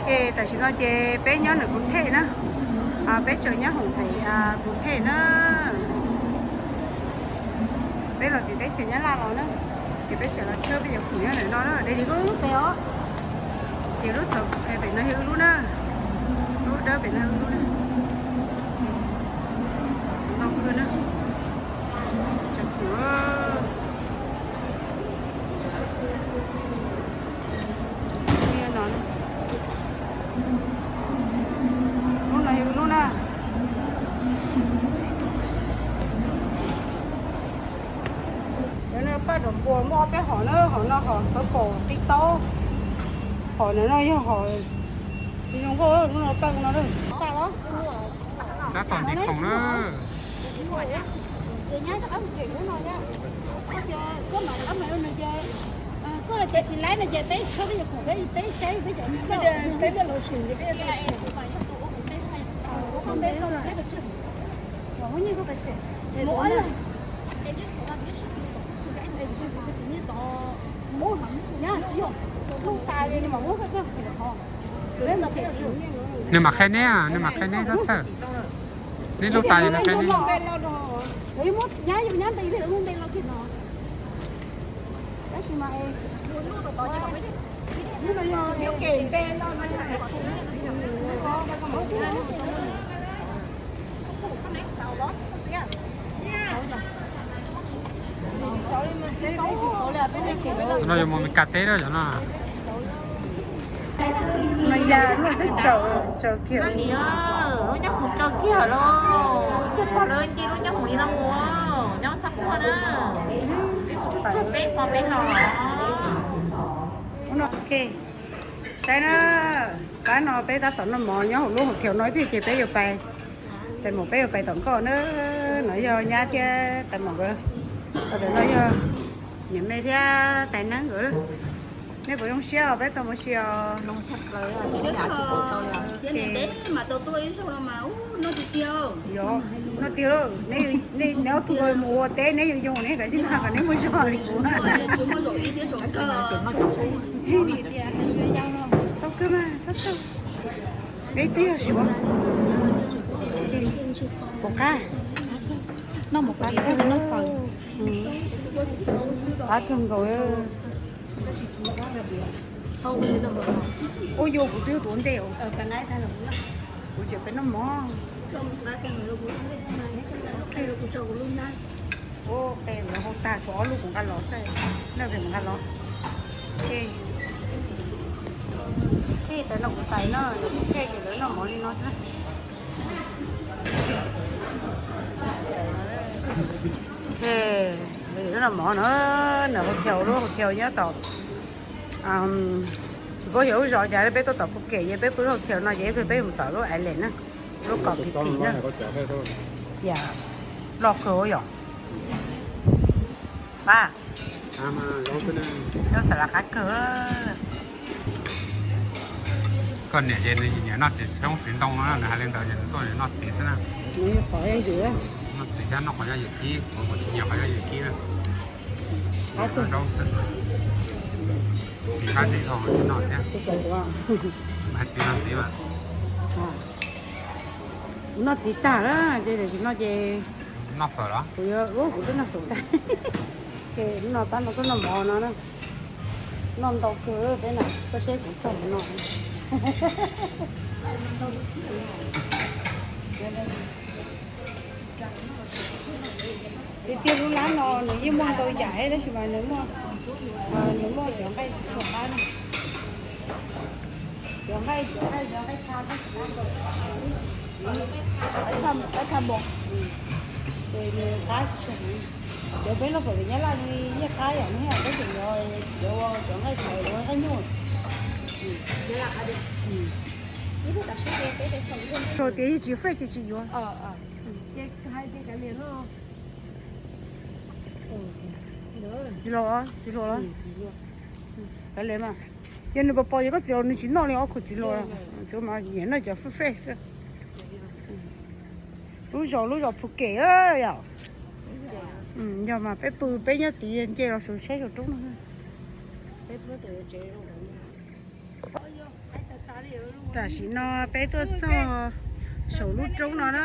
Ces tam sim no ces peb nyob ntawm Kuv Thej na, peb tseem nyob hoom pem Kuv Thej na. Peb los tim teb chaws Nyab Laj los na, ces peb tseem los tshawb peb cov khoom nyob ntawm no na, de li lub pem os. Ces lub thaum pem no yog wb lub na, lub dawb pem no yog wb lub na. Ntau kawg na, cov khoom no. Lub no yog lub na. Cov no paj dom npua muaj ob peb hom na, hom no hom tawv paum tib taub, hom no yog hom zoo nkauj, lub no paj no. Tab tom ntim khoom na. Koj tias tsis laib no ces peb tshawb peb cov khoom peb, peb saib peb cov, peb muaj lotion ces peb, peb, nws mam qhia neb, nws mam qhia neb tab txhawj. Neb lub tas nws mam qhia neb. No yuav mus Mes Kas teb na cov no. Lub nyob hoom tsawg kiag los, cov pog lawv nce lub nyob hoom li no mus, nyob Xab Phuaj na. Peb mus tsuag tsuag peb hmo peb los. Saib na, pab no peb tab tom noj mov nyob hauv lub hotel no ib pliag ces peb yuav pais, tais maum peb yuav pais tom nkoj na. No yog nyab thiab tais maum nkawd, tais no yog niam me thiab tais neeb nkawd. Nej puas zoo siab os, peb tau mus si os. No tiag, neb ob tug mus ua teb neb yuav yog neb kav tsij noj kom neb muaj zog li kuv. Tau kawg mas, tau kawg. Peb twb yog Suav. Puas qab? Noj mov qab, noj faws. Qab kawg nkaus. Ua yog kuv twb tuav ntej, kuv tseem peb noj mov. Qe lawv hau tag tshuav ob lub kuv nqa los xwb, noj pem nqa los. Ces tais no kuv tais no, kuv tais ces lawv noj mov li no xwb. Ces lawv noj mov no, nws hotel, lub hotel nyob tom, tsis paub yog lub zos cas, peb tuaj tom Phuket ces peb pw lub hotel no ces peb mus tom lub island na, lub kom Phi Phi na. Loj kawg yom. Pab, lub xav las qab kawg. Koj niam ces nws nyiam noj txiv xyoob txiv ntoo no, nws hais li ntawd ces nws tuaj nws noj txiv xwb na. Noj txiv thiab noj qhov yaj ywm kib, kuv tsis nyiam qhov yaj ywm kib na. Zaub xwb. Txiv qab txiv dhau tsis noj thiab. Hais txiv no txiv mas. Kuv noj txiv tag lawm ces tam sim no ces noj fawm los? Kuv yuav, kuv twb noj fawm tag. Ces hnub no tab no tuaj noj mov no na. Noj ntau kawg peb na, koj seb kuv raug no. Tiag tiag lub lab no nws yeej muaj ntau yam tab sis mas nws muaj, nws muaj cov nqaij tsis tshua qab na. Cov nqaij, cov nqaij, cov nqaij tha, nqaij tha npos. Ces nws qab tsis tshua. Cov peb noj fawm tim Nyab Laj li yeej qab yam no, peb tseem yuav cov, cov nqaij thaum ua nqaij nyuj. Tias yeej tsis fresh ces tsis yuav. Tsis los, tsis hluas los? Kav liam mas. Yog nws pos pos yog koj txiv los nws tsis noj li ob khub txiv hluas, txiv mas nyiam noj cov fresh fresh xwb. Lub zos, lub zos Phuket yom. Yog mas peb pw peb nyob tid nce los saum tsheb saum roob no. Peb pw tsev zoo. Tam sim no peb tuaj txog saum lub roob no na,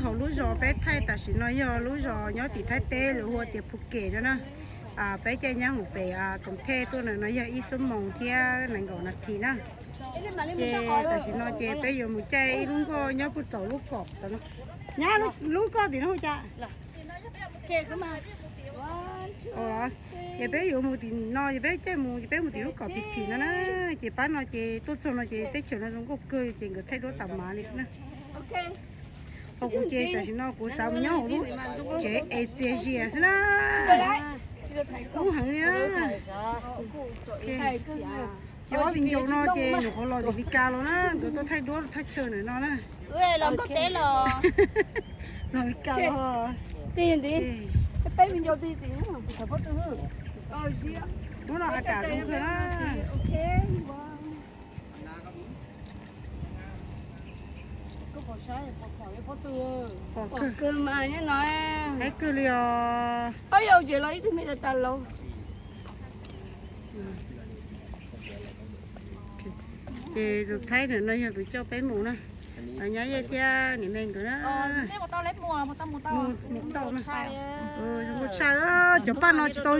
hauv lub zos peb thaij tam sim no yog lub zos nyob tim Thaib teb lawv hu ua tias Phuket no na. Peb caij nyob hauv pem Koom Thej tuaj na no yog ib xuab moos thiab nees nkaum nas this na. Ces tam sim no ces peb yuav mus caij ib lub nkoj nyob puag tom lub kom, nyob lub nkoj tim no hu cas? Ces peb yuav mus tim no, ces peb caij mus, ces peb mus tim lub kom phim phim no na. Ces pab no ces tuaj txog no ces teb chaws no zoo nkauj kawg ces nkawd thaij duab tas mav li xwb na. Ho kuv ces tam sim no kuv xav mus nyob hauv lub tsev es txias zias xwb na. Kub heev li na. Ces ob viv ncaus no ces nyuam qhuav los tim Meskas los na, nkawd tuaj thaij duab thaj chaw ntawm no na. Los Meskas los. Hnub no a kam zoo kawg na. Pom kawg, pom kawg li os. Ces tus Thaib ntawm no yog tus coj peb mus na. Nyob Yej thiab niam me nkawd na. Mus tau na. Zoo nkauj tshaj, cov paj no tsis tau.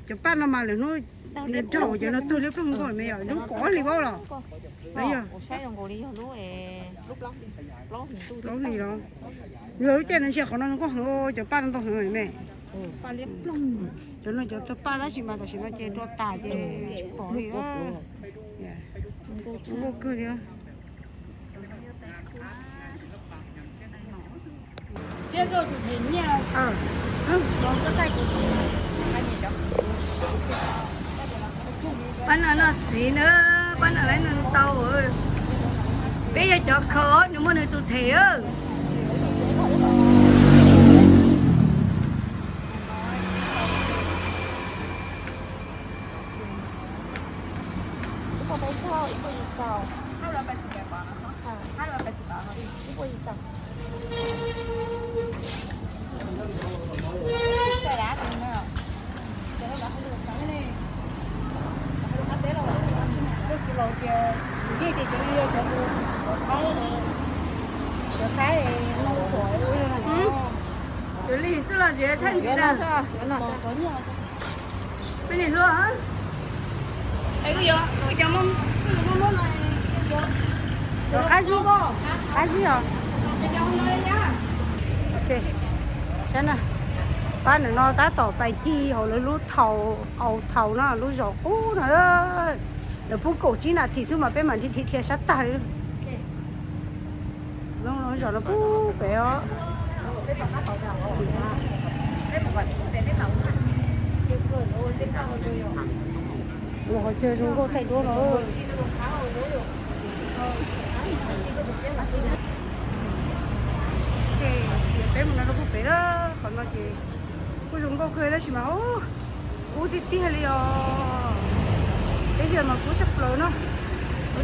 Cov paj no mas lwm hnub niag nraug cov no tuag liab ploog nkaus me yom, zoo kov li vaub los. Yog plaub hlis los. Yog lub caij no ntsia qhov no zoo nkauj heev, cov paj no ntau heev me. Cov no cov tawg paj tab sis mas tam sim no ces rua tas ces tsis pom li. Zoo nkauj kawg li. Pab no noj txiv na, pab no lawv noj ntau. Peb yog cov khaws, nws muaj nws tus them. Tus li xwb los tsis thaij ntxiv na. Peb niam hluas. Qab zib, qab zib os. Saib na, pab ntawm no tab tom pais ci hauv lawv lub thaum aus thaum no lub zos qub no. Lawv pub kaum tsib nas this xwb mas peb mam li dhia sab tag li. Lub zos no pub pem os. Ua qhov chaw zoo nkauj thaij duab no. Peb mus no rau pem na, qhov no ces kuj zoo nkauj kawg tab sis mas kub tiag tiag li os. Peb yawg mas kub tshaj plaws no.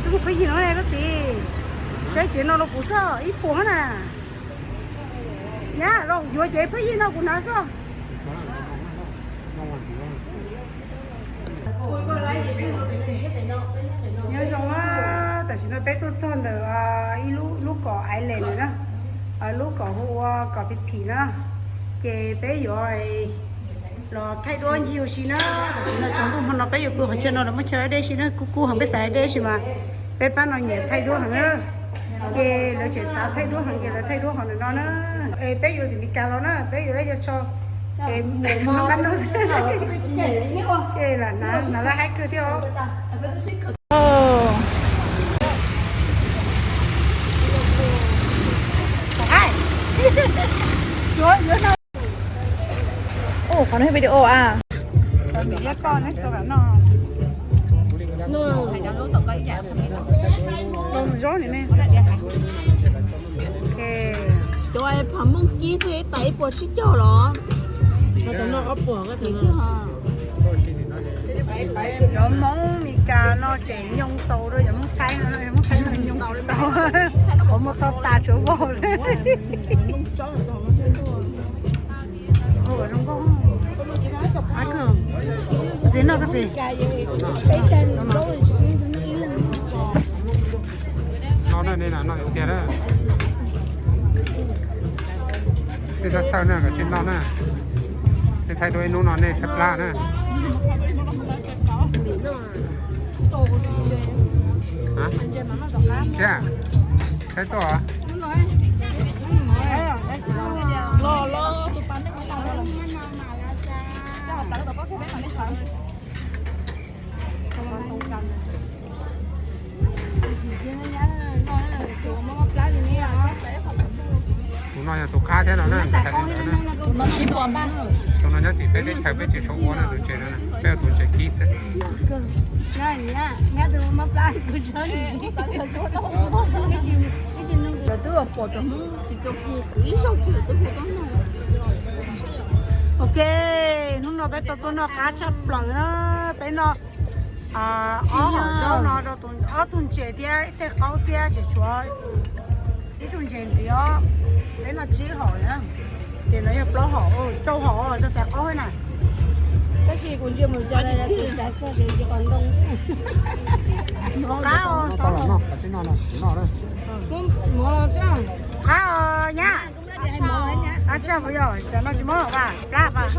Twb muaj pheej yig no ne koj txiv. Saib cev no rau kuv xwb ib puas na. Nyab los yuav cev pheej yig no kuv hnav xwb. Nyob zoo, tam sim no peb tuaj txog ntawm ib lub kom island na, lub kom hu ua kom phim phim na, ces peb yuav los thaij duab ncig ua si na. Tam sim no tsaus ntuj hmo no peb yuav pw qhov chaw no los muaj chaw deb si na, kub kub heev peb xav deb si mas peb pab no nyiam thaij duab heev na. Ces lawv tseem xav thaij duab heev ces lawv thaij duab qhov ntawm no na. Es peb yuav tim Meskas los na, peb yuav laj yog tso. Es lam hnav laj haib kawg thiab os. Ua qhov no video a. Cov phav Moob kib xwb ib tais ib puas tsib caug los. Cov Moob Meskas no tseem nyoo tau rau cov Moob Thaib no, Moob Thaib no nyoo tsis tau. Qhov muag to tas tshuav vau xwb. Zoo nkauj. No koj txiv. No na, nej no no tiag na. Nej txhob txhawj na, kom tsis no na. Nej thaij dua ib hnub no nej tshaib plab na. Thiab, tshaib tuaj. Tus no yog tus qab thiab no na. Tus no nyob tim peb teb chaws, peb tsis tshua ua no, tus tsev no, peb ua tus tsev kib xwb. Lawv twb pom cov Hmoob tsis tau hu kuv ib zaug kiag lawm twb hu tau no. Ok, hnub no peb tau tuaj noj qab tshaj plaws na. Peb noj ob hom zaub no rau ob tug ntses thiab ib teg qaub thiab, tseem tshuav ib tug ntses ntxiv os. Peb noj tsib hom na, ces no yog plaub hom, rau hom rau tais qaub na. Tab sis kuv ntsia mus cas tus qab os. Qab os nyab. Tsam no tsis muab los vas plab vas.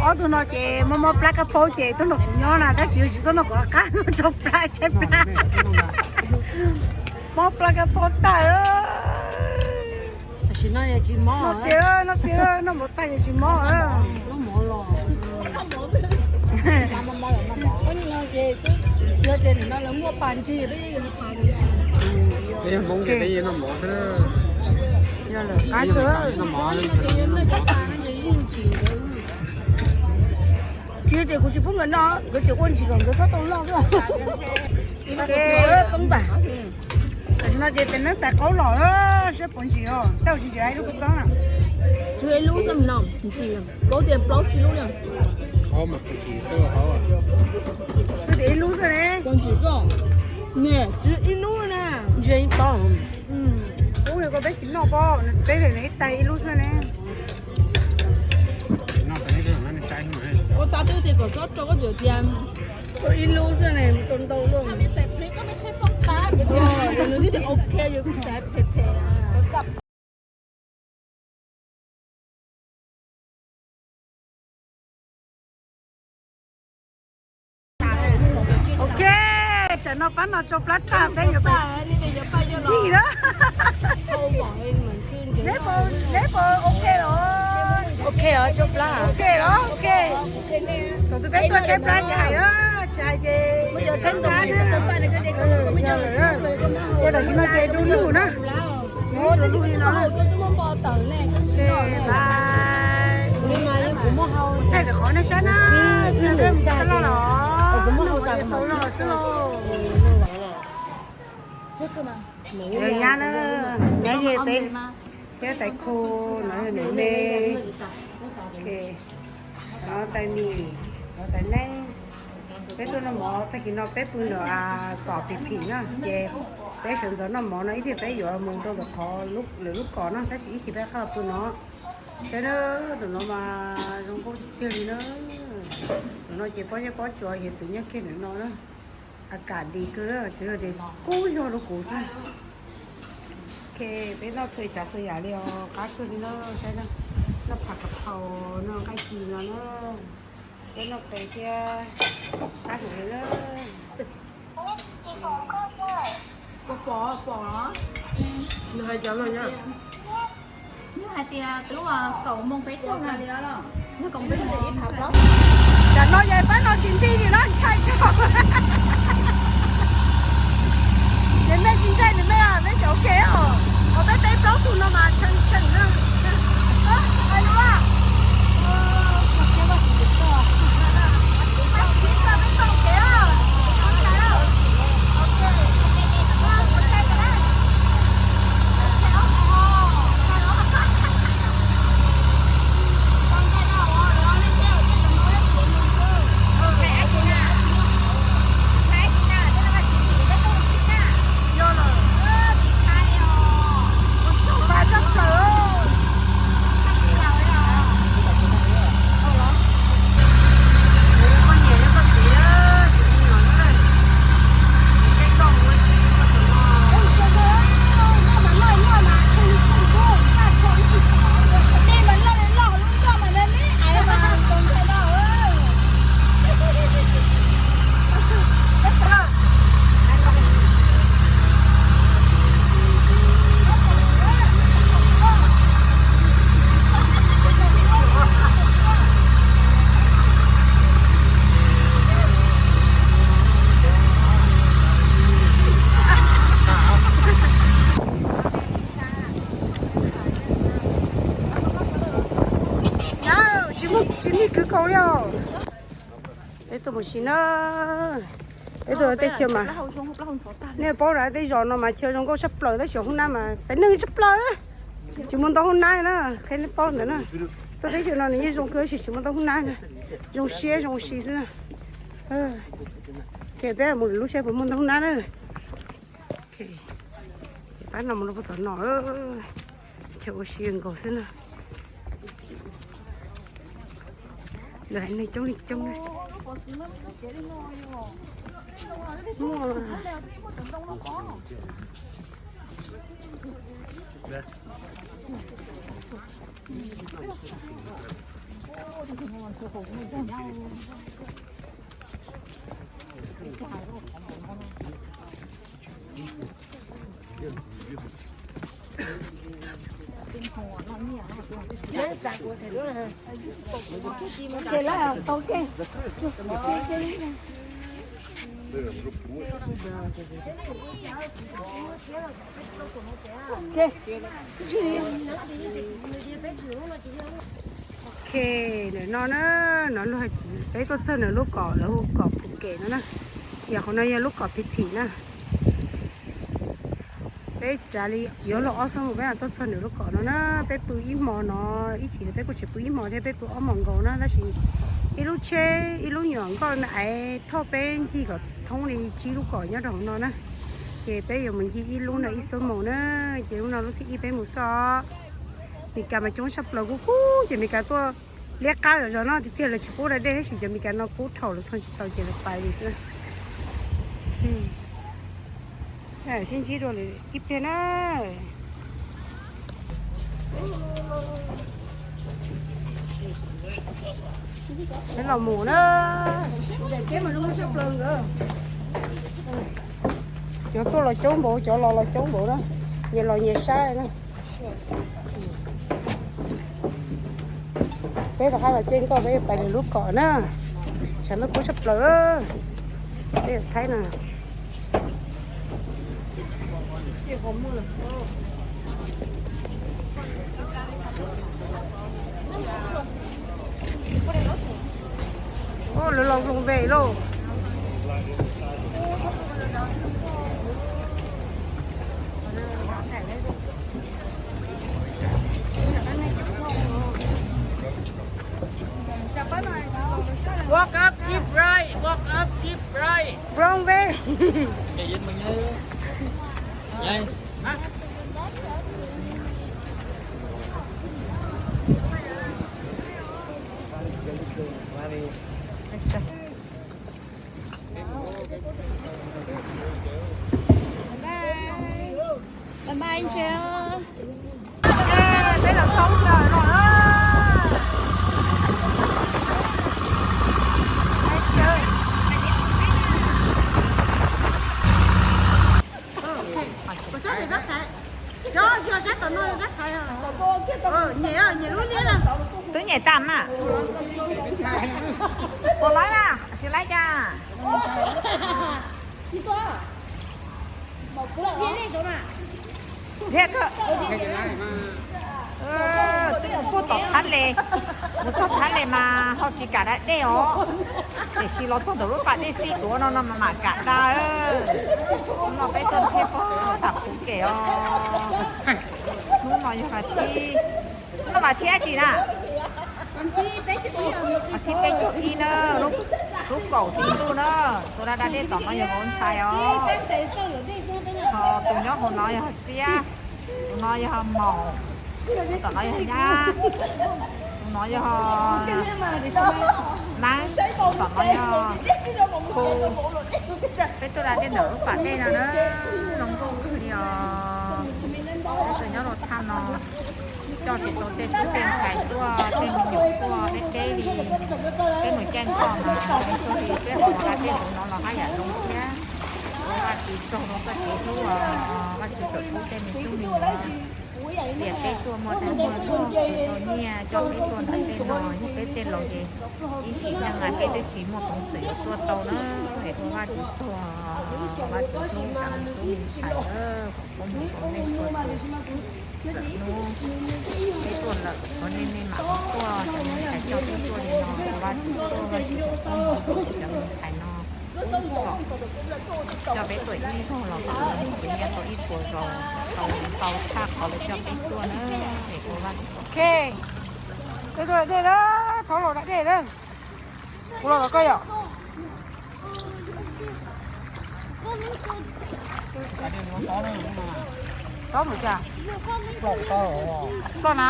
Ob tug no ces mob mob plab kab phaub ces tuaj nrog kuv nyob na, tab sis yuav tsis tuaj nrog kuv qab, rau plab tshaib plab. Mob plab kab phaub tag. Tam sim no tsis mob tiag, no tiag, noj mov tag ces tsis mob. Peb yog Hmoob ces peb yeej noj mov xwb. Yog lawm qab kawg. Tsis tias kuv tsis pub nkawd noj, nkawd tseem ua ntsis kom nkawd txhob tau loj xwb. Poob npam. Tam sim no ces tais neeb tais qaub los saib puas ntsim os, tau tsis ntsim ib lub kua txob na. Tshuav ib lub xwb no, ntsim, paub tias plaub tsib lub na. Twb tias ib lub xwb ne. Tshuav ib lub na. Ub, koj peb tsis noj pob, peb hle nws ib tais ib lub xwb ne. Ua tau twb tias kom txhob rau koj tias tias ib lub xwb ne, rau ntau luaj. Nws twb tias ok, yog kuv xav phem phem. Ok, tsam no pab no tsau plab tag peb yuav pais ncig na. Neb puas, neb puas ok los? Ok os, tsau plab. Ok los, ok. Thaum twg peb tuaj tshaib plab ces hais na, tsis hais ces tshaib plab na. Ces tam sim no ces du lug na. Du lug li no. Thaij lawm qhov nej saib na, ib lwm tag loj los, xaus no los xwb lauj. Nyab na, nyab Yej peb thiab tais khu no yog niam me. No tais mim, no tais neeb. Peb tuaj noj mov tag kis no peb pw nram tom phim phim na, ces peb sawv ntxov noj mov no ib pliag peb yuav mus rau ntawm qhov lwm lub kos na, tab sis ib chim peb qab los pw no. Saib na, ntawm no mas zoo nkauj tiag li na. Ntawm no ces pob zeb pob tsuas hiav txwv nyob kiag ntawm no na. A kam dis kawg, tsuas yog tias kub zog rau kuv xwb. Ok, peb noj txhua tsav txhua yam li os, qab kawg li na, saib na. Noj phav kav phau, noj nqaij ci no na. Peb noj qe thiab, qab heev li na. Pom, pom, nws hais cov no nyob. Nws hais tias lub kaum moos peb caug na. Nws kaum moos peb caug ib phav plaub. Tam no yog pab no tsis nti li no ntshai tso. Ces mej tsis ntshai nws mej, mej tseem ok os. Qhov peb peb plaub tug no mas tshee tshee na. Tsis muaj tsis ntig kwv kaus li os. Peb tuaj mus si na. Peb tuaj teb chaws mas nej paub na, tej zos no mas chaw zoo nkauj tshaj plaws tab sis hoob nab mas peb neeg tshaj plaws. Tsis muaj ntau hoob nab na, qhia nej paub ntawd na. Tuaj teb chaws no nws yeej zoo kawg tab sis tsis muaj ntau hoob nab na. Zoo siab zoo si xwb na. Ces peb mus lub seb puas muaj ntau hoob nab na. Pab no mus rau puag tom no, chaw ua si nkaus xwb na. Lawv haiv neeg coob li coob na. Muaj. Ok, ntawm no na, no peb tuaj txog nws lub kom lawv hu kom Phuv Kem no na. Yog qhov no yog lub kom Phim Phim na. Peb rav li yuav luag ob xuab moos peb tuaj txog nws lub kom no na. Peb pw ib hmo no, ib chim no peb kuj tseem pw ib hmo thiab, peb pw ob hmos nkaus na tab sis ib lub tsheb ib lub nyuam nkauj me aiv thauj peb ncig kom thoob li tsib lub kom nyob rau hauv no na. Ces peb yuav mus ncig ib lub no ib xuab moos na. Ces lub no lub thib ib peb mus xwb os. Mes Kas mas coob tshaj plaws, kub kub ces Mes Kas tuaj liab qab zom zaws no tiag tiag, lawv tsis pub da dej tab sis cov Mes Kas no kub dhau lawv thoob tsis tau ces lawv pais li xwb. Sib ntsib dua lawm ib pliag na. Peb los mus na. Cov tuaj los coob npaum, cov los los coob npaum na. Nyias los nyias saib na. Peb rov qab los caij nkoj peb yuav pais lwm lub kom na. Tshav ntuj kub tshaj plaws. Peb yuav thaib no. Ua lawv los vloog ve lauj. Walk up, keep right, walk up, keep right. Wrong way. Bye bye anh chị. Ê, peb los thoob plaws no na. Ua sab tom no, sab thaiv. Nyem, nyem lub niab na. Twb nyem tas mas. Puas laib mas, tsis laib cas. Thiab, twb mus puag tom Thab Les, mus txog Thab Les mas ho tsis kam da dej os. Tiam sis los txog ntawm lub pas dej txi duav no no mas mam kam da. Hnub no peb tuaj thiab puag tom Phuv Kem os. Hnub no yog vas thib, hnub no vas thib dab tsi na? Vas thib peb caug ib na, lub kaum hli ntuj na. Tus da da dej tom no yog vauv ntxhais os. Ho tus nyob hauv no yog Txiab, tus no yog Maum, tus tom no yog Nyab, tus no yog Neeb, tus tom no yog Khu. Peb tuaj da dej ntawm lub pas dej no na, zoo nkauj kawg li os. Peb tuaj nyob rau thaj no, coj tsis tau tej tub tej ntxhais tuaj, tej me nyuam tuaj deb deb li. Peb mus caij nkoj mas zoo kawg li, peb mus da dej ntawm no los haj yam zoo thiab. Ua Vajtswv tsaug rau txoj kev hlub, Vajtswv tsaug rau tej me tub me nyuam. Tiam peb tuaj muaj dab muaj zog tau nyiaj coj peb tuaj nram tej no, yog peb tej laus ces ib sim neej peb twb tsis muaj peev xwm yuav tuaj tau na. Es ua Vajtswv tsaug, Vajtswv hlub, Vajtswv hlub ntxhais, kom koob hmoov rau nej txhua tus. Lwm hnub peb tuaj lawm, thov nej, nej mam tuaj, cov me ntxhais coj peb tuaj li no, Vajtswv tuaj, Vajtswv kom koob hmoov rau cov me ntxhais no. Coj peb tuaj ib zaug los kuv nyiaj tau ib puas zaus, tau, tau tshaj qhov lawv coj peb tuaj na. Es ua Vajtswv tsaug. Peb tuaj da dej na, thov los da dej na. Kuv los tom koj yom. Txob mus cas? Ploj na.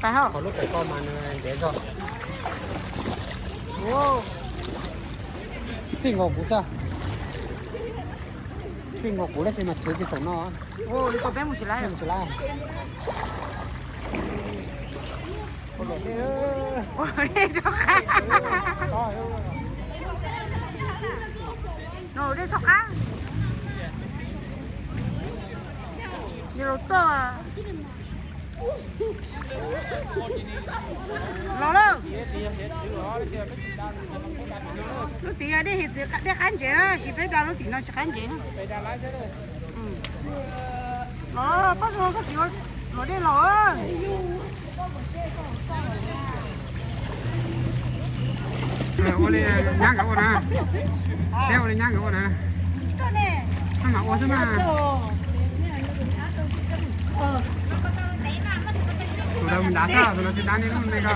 Pais hauj. Txij nkaus kuv xwb. Txij nkaus kuv tab sis mas chwv tsis thaum no. Li ko peb mus tsis laib. Ua dej rov qab. Ua dej rov qab. Yog los txog. Los lawm. Lub tim dej hiav txwv dej qab ntsev na, sis peb da lub tim no tsis qab ntsev na. Los pab zoo koj txiv, los dej los. Ua li nyab nkawd ua na. Peb ua li nyab nkawd ua na. Maj mam ua xwb mas. Tus lawv mus nrad xwb, tus lawv tsis nrad nej lub ne ko.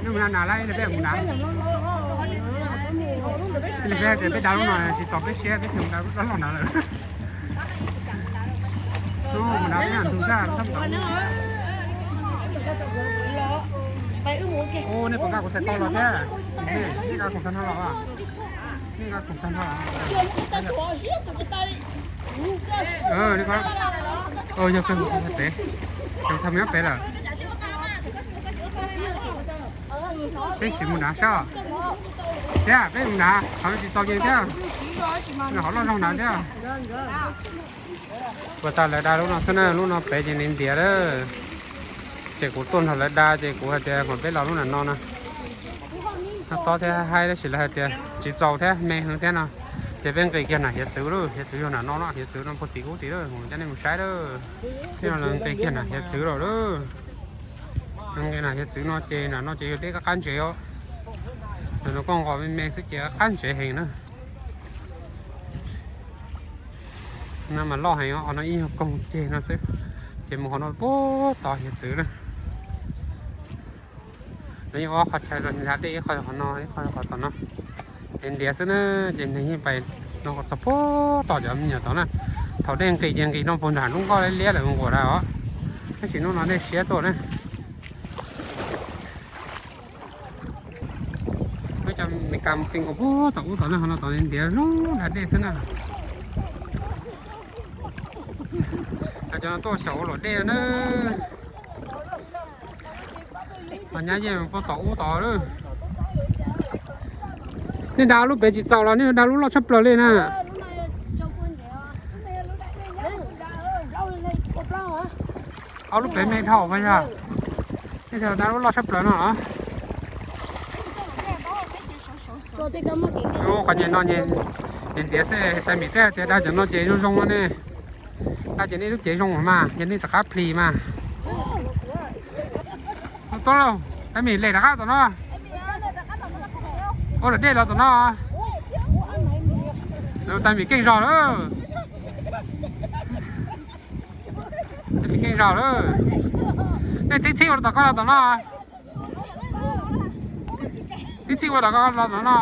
Nej mus nrad nrad lawm, peb mus nrad. Peb hais tias peb da lub no tsis txaus peb siab, peb mus nrad loj loj nrad lawm. Mus nrad peb nrad tus sab sab tod. Ub, nej puas nqa kuv txhais tos los thiab? Nej nqa khoom tag nrho los? Nej nqa khoom tag nrho los? Yog kawg mus pem, tus txhais mus nyob pem lawm. Peb sim mus nrad sab thiab, peb mus nrad qhov tsis txaus ces thiab. Qhov loj zog nrad thiab. Ua tas lawv da lub no xwb na, lub no pem ces nws ntiav lawm. Ces kuv tuaj nrog lawv da ces kuv hais tias kom peb los lub nram no na. No tob thiab haib tab sis lawv hais tias tsis txaus thiab me heev thiab no. Ces peb nqis kiag nram hiav txwv lawm, hiav txwv yog nram no no, hiav txwv no puag tim ub tim lawm, coj nej mus saib lawm. Tej no lawv nqis kiag nram hiav txwv lawm lawm. Nqis nram hiav txwv no ces nram no ces yog dej qab qab ntsev os. Nram no koj nqos me me xwb ces qab qab ntsev heev na. No mas loj heev os, qhov no ib nyuag koog ceg no xwb, ces mus qhov no puag tom hiav txwv na. No yeej ob qhov chaw los nrad dej, ib qho qhov no, ib qho qhov tom no. Ces ntiav xwb na, ces nws yeej pais no txog puag tom cov me nyuam tod na. Thaum dej nqis ces nqis no puag nram lub nkoj liab liab lawm mus nquam lawm os. Tab sis hnub no dej siab tuaj na. Peb cov Meskas mus kees nkaus puag tom ub tom no, qhov no tom ntiav zoo nrad dej xwb na. Cov no tuaj xyaum ua luam dej na. Nyab yeej puag tom ub tod lawm. Nej da lub pem tsis txaus los nej da lub loj tshaj plaws li na. Ob lub pem me dhau mas yog. Nej da lub loj tshaj plaws no los. Qhov nyuag no ntiav xwb, tais Mim thiaj tias da cov no ces zoo zoo ne. Da ces nej lub cev zoo mas, yog nej rov qab plis mas. Tau lauj, tais Mim, les rov qab tom no. Ua luam dej los tom no. Tais Mim keej zog lawm. Tais Mim keej zog lawm. Nej tib txhij ua los tom ko los tom no. Tib txhij ua los ko los tom no.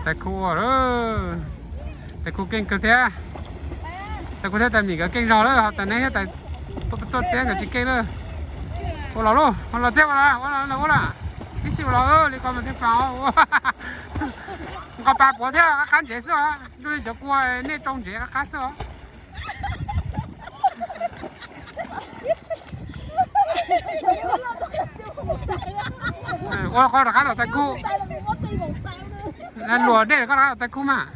Tais Khu ua lawm. Tais Khu keej kawg thiab. Tais Khu thiab tais Mim nkawd keej zog lawm, ho tais Neb thiab tais Tuaj Txiab nkawd tsis keej lawm. Ua los lauj, ua los txiab ua los, ua los ua los. Tib txhij ua los li ko mas thiaj faj. Nqos pas puav thiab qab qab ntsev xwb os. Ntuj li cov kua nej tsau ntsev qab qab xwb os. Ua koj rov qab los Taiv Kub. Luas dej koj rov qab los Taiv Kub mas.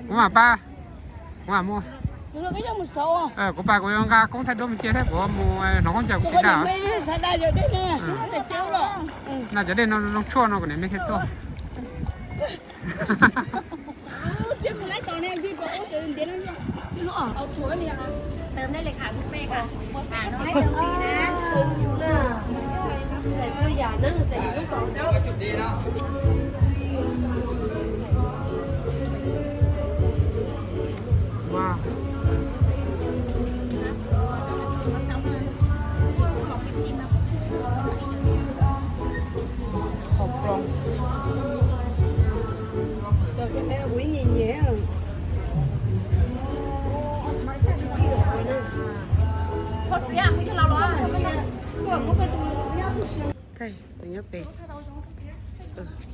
Kuv mam pab. Kuv mam mus. Kuv pab kuv yuav nqa koob thaij duab mus cia thiab kuv mus hnov koob ncaws kuv tsis dag. No cov dej no zoo tshuaj no kuv niam me thiaj tuaj.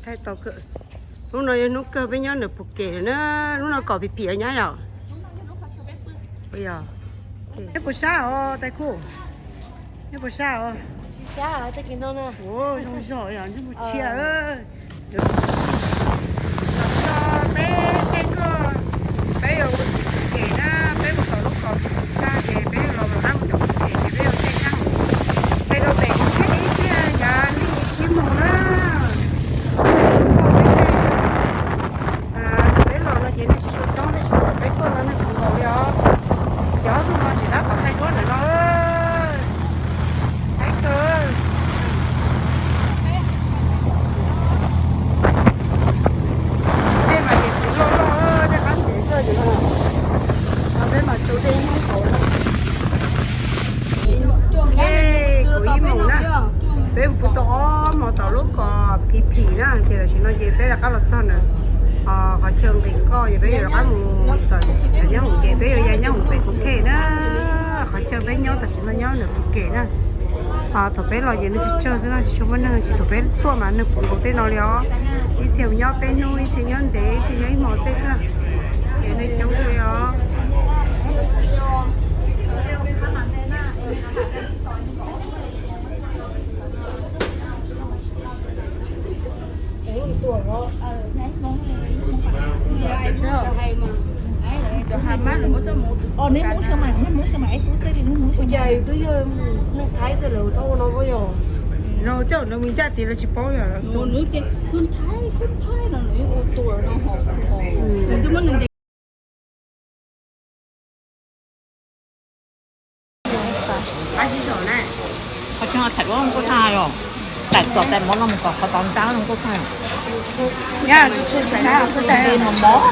Thaij tau kawg. Hnub no yog hnub kawg peb nyob ntawm Phuket na, hnub no kom phim phim nyab yom. Nyob puas sab os Taiv Kub? Nyob puas sab os? Zoo zog yog ntsej muag tshiab. Los txog peb tej tuaj, peb yuav mus tim Phuket na, peb mus tom lub kos Phuket tag ces peb yuav los rov qab mus tom Phuket ces peb yuav caij nyob, caij rau pem thiab ib pliag yav li tsib moos na. Peb los no ces neeg tsis tshua coob tab sis thaum peb tuaj no neeg puv nkaus li os. Ces ob tug no tseem tab tom thaij duab ntawm no. Haib kawg. Dej mas ces txiv loj loj, dej qab tsev kawg ces no. Peb mas tsaus dej nyob hauv no. Kuv ib moos na, peb mus kuv tau ob moos tom lub kos phim phim na ces tam sim no ces peb rov qab los txog na. Qhov chaw nqis nkoj ces peb yuav rov qab mus tom tshav nyob hauv ces peb yuav ya nyob hauv pem Phuket na. Qhov chaw peb nyob tam sim no nyob ntawm Phuket na. Thaum peb los ces neeg tsawg tsawg xwb no tsis tshua muaj neeg, tsis thaum peb tuaj mas neeg puv nkaus tej no li os. Ib txhia nyob peb hnub, ib txhia nyob ntev, ib txhia nyob ib hmo tej xwb na. Ces neeg coob li os. Neb Hmoob Xyooj Maim, neb Hmoob Xyooj Maim es twb xwb li neb Hmoob Xyooj Maim. Ua cas twb yog neeg Thaib xwb lawm txhob ua no puas yog? No coj nws mus ncaj tid lawv tsis paub yog. Nws tias khun Thaib, khun Thaib no nws ua tuas no ho. Nws twb muab nws ntes. Qhov chaw thaiv duab zoo nkauj tshaj yom. Tawm txom tais mov no mus kom qhov tod ntsa zoo nkauj tshaj. Mos mos.